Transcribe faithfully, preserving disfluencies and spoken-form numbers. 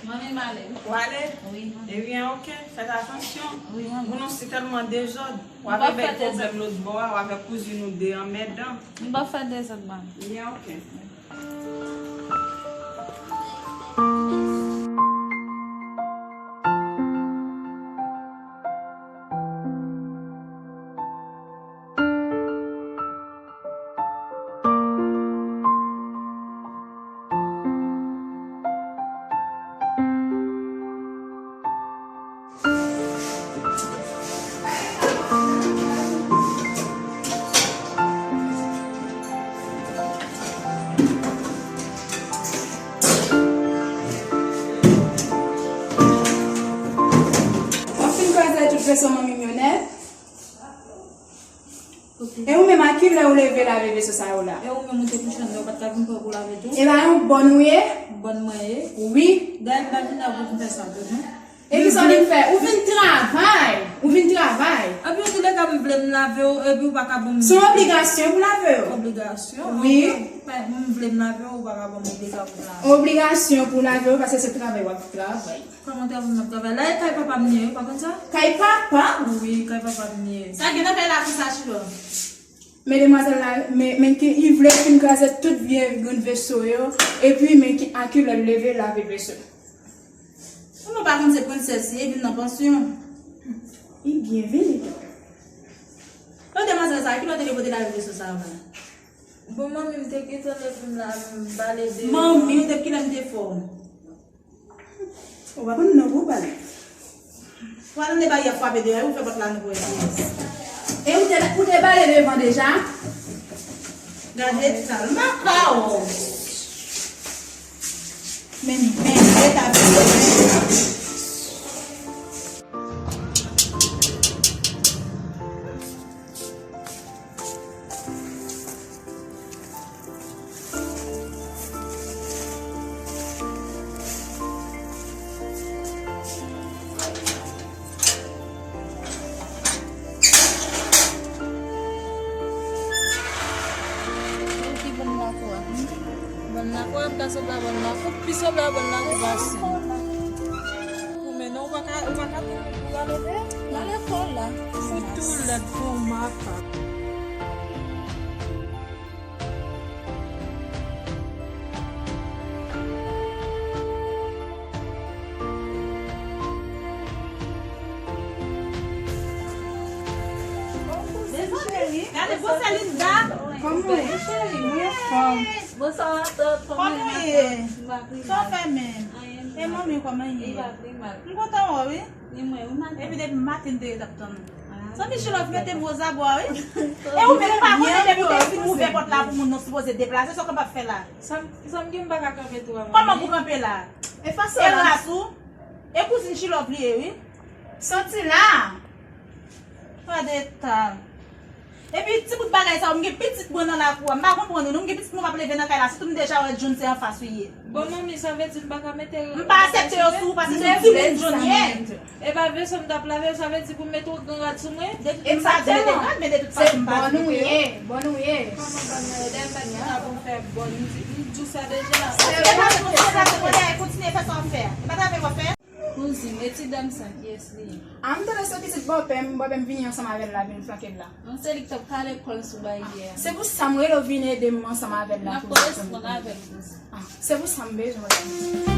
Manmi, m ale. Ou ale? Wi, manmi. Ebyen, oke. Fèt atansyon. Wi, manmi. Moun ou si tèlman dezòd. W ap avèk pwoblèm lòt bò a, w avèk kouzin ou de anmèdan. M pa fè dezòd, manmi. Ebyen, oke. W ap fin kraze tout veso manmi m yo nèt. E ou menm, a kilè ou leve lave veso sa yo la? E ou menm, ou te kouche anndan, ou pa t ka vin pran pou lave tou? E pa yon bòn ou ye? Bòn mwen ye? Wi. Dayè, m pa vin la pou m fè sa tou, non. E kisa w vin fè? Ou vin travay. Ou vin travay. Epi, antouleka, m vle m lave yo, epi ou pa ka ban m. Se yon obligasyon pou lave yo. Obligasyon? Wi. Antouleka, m vle m lave yo, ou pa ka ban m obliga pou m lave. Obligasyon pou lave yo, paske se travay w ap travay. Kòman travay m ap travay la? E kay papa m li ye, ou pa konn sa? Kay papa? Wi, kay papa m li ye. Sa gen nan kay la konsa, Chilò? Men demwazèl la, men, men ki, li vle fin kraze tout vye grenn veso yo, epi men ki, a kilè l leve lave veso. Ou nou pa konn se prensès li ye, vin nan pansyon. Li byen vini tou. Bon, demwazèl sa, kilè w te leve w te lave veso sa yo la? Bon, manmi, m te gentan leve m la, m bale deyò. Manmi, depi kilè m te fè w? Ou pa konn non pou w bale. Ou pa tande bagay ap frape deyò, ou fè pòt la nou pou wè kiyès. E ou te, ou te bale devan deja? Gade sa, m pa ka wè w. Men, men, men, men. Ki bòn lakou a? Bòn lakou a, m ta sanble a bòn lakou, pi sanble a bòn lakou pase. Ou mennen, ou pa ka, ou pa ka tounen pou rale de. Nan lekòl la. Ou tou lèd pou yon makak. Gade gwosè Linda. Kòman w ye, cheri? Mwen anfòm. Bonswa, matant. Kòman w ye? Sa w fè menm? E manmi, kòman w ye? M kontan wè w, wi. Epi depi maten m te ret ap tann ou. Zanmi Chilòf mete m ozabò, wi. E ou menm ou pa konnen depi w te fin ouvè pòt la pou moun nan sipoze deplase, sa w kapab fè la? Sa m, sa m gen m pa ka kanpe tou a manmi. Kòman pou kanpe la? E fason e la. Ras ou? E kouzin Chilòf li ye, wi. Soti la. Gade eta. Epi ti bout bagay sa yo, m gen pitit mwen nan lakou a. M pa konprann ou non, m gen pitit mwen k ap leve nan kay la, sitou m deja wè John se anfas ou ye. Bon, manmi, sa vle di m pa ka mete. M pa aksepte yo sou ou, paske se yon timoun John ye. E pa veso m t ap lave, sa vle di pou m mete yon gran rad sou mwen? E m pa di mete rad, men de tout fason m pa di mete yo. Se bòn ou ye, bòn ou ye. Kòman bòn mwen ye? Dèyè m pa di m ta pou fè bòn, m di, m di w sa deja. E pa vre, se sa, se kontinye fè sa w ap fè a. E pa travay w ap fè a. Kouzin, e ti dam sa, kiyès li ye? A, m tande se pitit bòpè m, bòpè m vini ansanm avè l la, vin flanke l la. Non, se li k t ap kale kò l sou baryè a. Se pou sa m rele w vin ede m ansanm avè l la, kouzin. M ap koresponn avè l, kouzin. A, se pou sa m bezwen w la.